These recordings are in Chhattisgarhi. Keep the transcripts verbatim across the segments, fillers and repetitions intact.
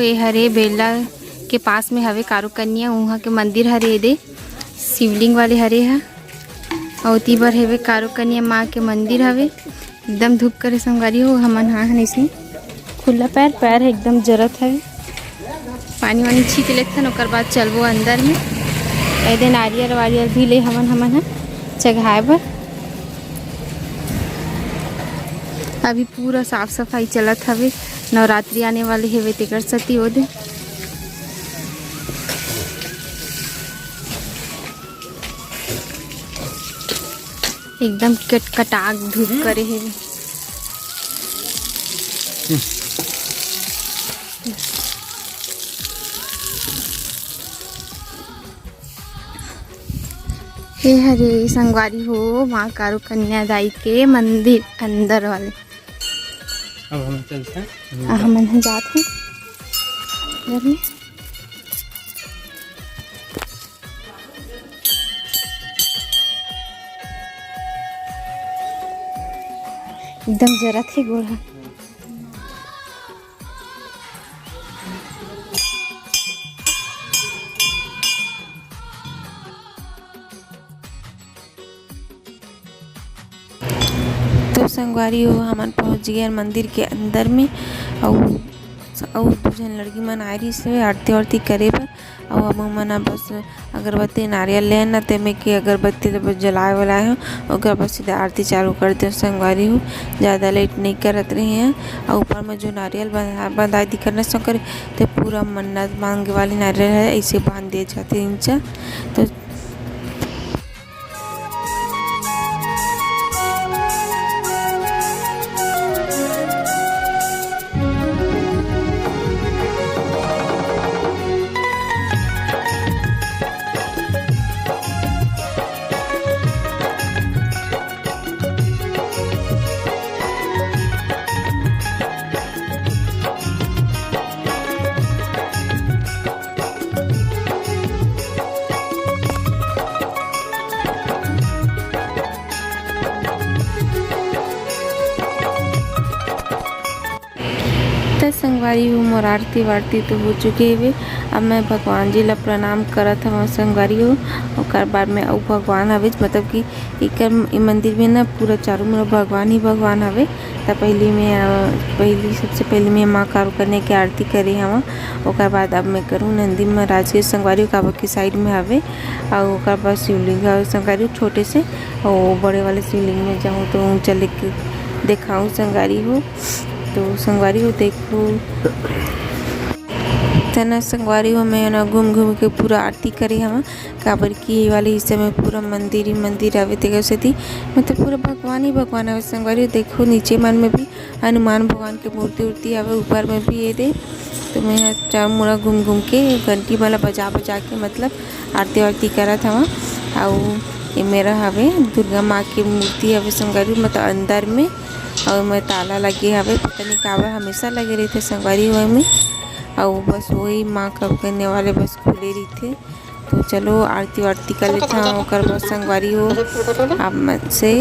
ये हरे बेला के पास में हवे कारू कन्या, उहाँ के मंदिर हरे, ये दे शिवलिंग वाले हरे ह। अउ ओती बर हवे कारू कन्या माँ के मंदिर हवे। एकदम धूप करे संगवारी हो, हमन हा हन इसने खुला पैर, पैर ह एकदम जरत हवे। पानी वानी छींच लेथन, ओकर बाद चलबो अंदर में। ए दे नारियल वारियल भी ले हमन, हमन ह चघाए बर। अभी पूरा साफ सफाई चलत हवे, नवरात्रि आने वाले हेवे तेकर सेती ओ दे। एकदम कटकटाक धूप करे हेवे। ए हरे संगवारी हो, माँ कारू कन्या दाई के मंदिर अंदर वाले। अब हम चलते हैं। आ, हमन ह जात हन घर में। एकदम जरत हे गोड़ ह। तो संगवारी हो, हमन पहुँच गए मंदिर के अंदर में। अउ अउ दू झन लड़की मन आए रहिस हे आरती वारती करे बर। अउ अब हमन ह बस अगरबत्ती नारियल ले ना, तेमे के अगरबत्ती ल बस जलाए वाला हे। ओकर बाद सीधा आरती चालू कर दे संगवारी हो। ज़्यादा लेट नहीं करत रहे हैं। अउ ऊपर में जो नारियल बंधा बंधाए दिखत ना संगवारी, ते पूरा मन्नत मांगे वाली नारियल है, ऐसे बांध दिए जाते नीचे। तो त संगवारी हो, मोर आरती वारती तो हो चुके हवे। अब मैं भगवान जी ला प्रणाम करत हवं संगवारी हो। ओकर बाद में अउ भगवान हवे, मतलब कि एकर, ए मंदिर में ना पूरा चारों मुड़ा भगवान ही भगवान हवे। त पहली में, अ, पहली, सबसे पहले मैं माँ कारू कन्या के आरती करे हवं। ओकर बाद अब मैं करूँ नंदी महाराज के संगवारी हो, काबर के साइड में हवे। अउ ओकर बाद शिवलिंग हवे संगवारी हो छोटे से, अउ बड़े वाले शिवलिंग में जाऊँ तो ऊँचा लेके देखाऊँ संगवारी हो। तो संगवारी हो देखो, तना संगवारी हो, मैं ना घूम घूम के पूरा आरती करे हवं, काबर कि ये वाले हिस्से में पूरा मंदिर ही मंदिर हवे, तेकर सेती मतलब पूरा भगवान ही भगवान हवे संगवारी हो। देखो नीचे मन में भी हनुमान भगवान के मूर्ति उर्ति हवे, ऊपर में भी ये दे। तो मैं ह चारों मुड़ा घूम घूम के घंटी वाला बजा बजा के मतलब आरती वारती करत हवं। अउ ये मेरा हवे दुर्गा माँ के मूर्ति हवे संगवारी, मतलब अंदर में, अउ मैं ताला लगे हवे, पता नहीं काबर हमेशा लगे रहिथे संगवारी हो में। अउ बस वही माँ कारू कन्या वाले बस खुले रहिथे। तो चलो आरती वारती कर लेथन, ओकर बाद संगवारी हो आप मन से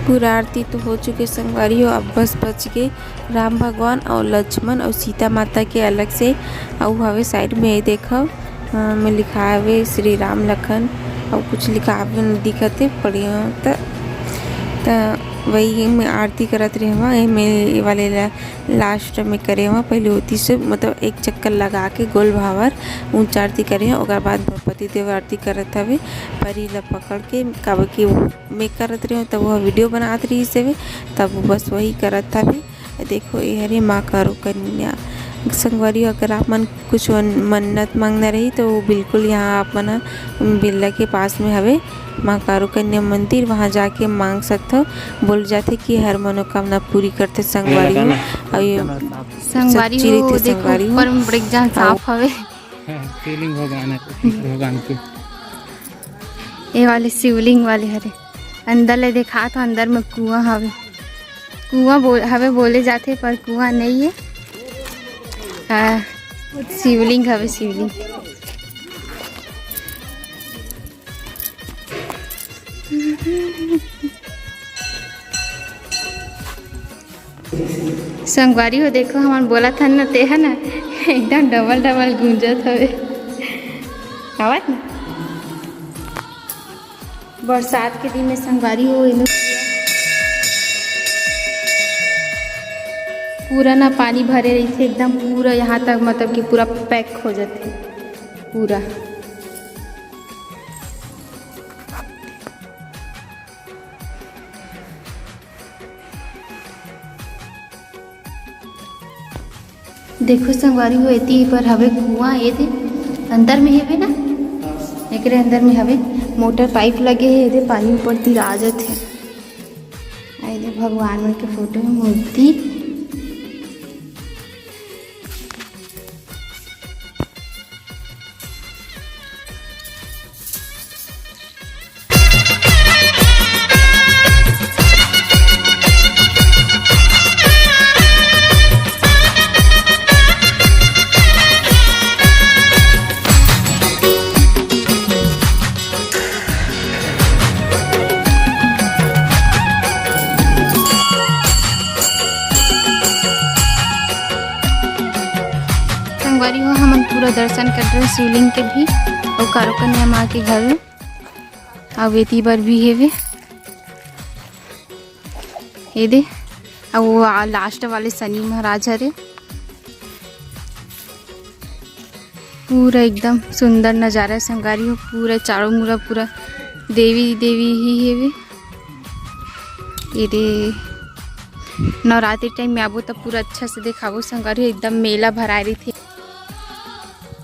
पूरा आरती तो हो चुके संगवारी हो। अब बस बच गे राम भगवान अउ लक्ष्मण अउ सीता माता के अलग से, अउ हवे साइड में ये देखव, अ, में लिखा हवे श्री राम लखन अउ कुछ लिखा हवे न दिखत हे पढ़िया त, त वही में आरती करत रेहवा। एमे ये वाले ला लास्ट में करे हवं, पहले ओती से मतलब एक चक्कर लगा के गोल भावर ऊंच आरती करे हवं, ओकर बाद पति देव आरती करत हवे परी ला पकड़ के, काबर कि वो मैं करत रहे हवं तब वो वीडियो बनात रहिस हवे, तब वो बस वही करत हवे। देखो ये हरे माँ कारू कन्या संगवारी, अगर आप मन कुछ मन-, मन्नत मांगना रही तो वो बिल्कुल यहाँ आप मन ह बिल्ला के पास में हवे। माँ कारू कन्या मंदिर, वहाँ जाके मांग सकथव। बोल जाथे कि हर मनोकामना पूरी करथे संगवारी हो। अउ ये संगवारी सच्ची हो, रहिथे देखो संगवारी हो। ऊपर में बड़े जान अउ सांप हवे। शिवलिंग भगवान है, शंकर भगवान के। ये वाले शिवलिंग वाले हरे, अंदर ले देखा तो अंदर में कुआं हवे। कुआं बोल, हवे बोले जाथे पर कुआं नहीं है। आ, शिवलिंग हवे शिवलिंग। संगवारी हो, देखो, हमन बोलत हन न, ते ह न एकदम डबल डबल गूंजत हवे। आवत न, बरसात के दिन में संगवारी हो, एमे पूरा ना पानी भरे रहिथे एकदम, पूरा यहाँ तक, मतलब कि पूरा पैक हो जाथे पूरा। देखो संगवारी हो, एती पर हवे कुआं, ये दे अंदर में हवे ना, एकरे अंदर में हवे, मोटर पाइप लगे हे, ये दे पानी ऊपर तिर आ जाथे। आ ये दे भगवान मन के फोटो हे, मूर्ति। संगवारी हो, हमन पूरा दर्शन कर रहे शिवलिंग के भी, अउ कारो कन्या माँ के घर, अउ एती बर भी हेवे, ये दे, अउ वो आ, लास्ट वाले शनि महाराज हरे। पूरा एकदम सुंदर नजारा हे संगवारी हो, पूरा चारों मुड़ा पूरा देवी देवी ही हेवे। ये दे, नवरात्रि टाइम में आबो त पूरा अच्छा से देखाबो संगवारी हो, एकदम मेला भराए रहिथे।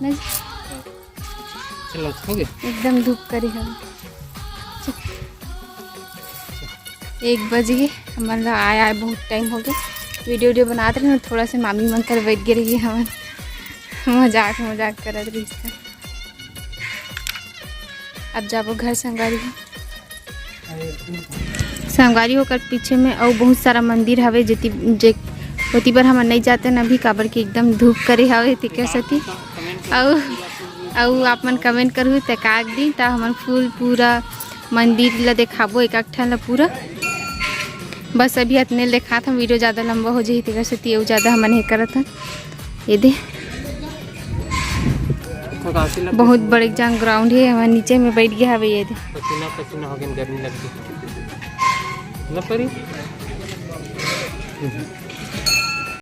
नहीं? चलो, हो गया। एकदम धूप करे हवे। एक बज गे, हमन ला आए आए बहुत टाइम हो गया। वीडियो वीडियो बनात रहे ना, थोड़ा से मामी मन कर बैठ गे रहिए हमन, मजाक मजाक करत रहिस। अब जाबो घर संगवारी हो। संगवारी हो, ओकर पीछे में अउ बहुत सारा मंदिर हवे, जेती जे ओती बर हमन नइ जाते न अभी, काबर कि एकदम धूप करे हवे तेकर सेती। अउ अउ आप मन कमेंट करहू त का एक दिन त हमन फुल पूरा मंदिर ला देखाबो, एक एक ठन ला पूरा। बस अभी अतने ल देखात हन, वीडियो ज़्यादा लंबा हो जाही तेकर सेती अउ ज़्यादा हमन हे करत हन। ये दे, थकासी लग बहुत बड़े जान ग्राउंड हे, हमन नीचे में बैठ गया हवे। ये दे, पसीना पसीना हो गया, गर्मी लग गई ना परी।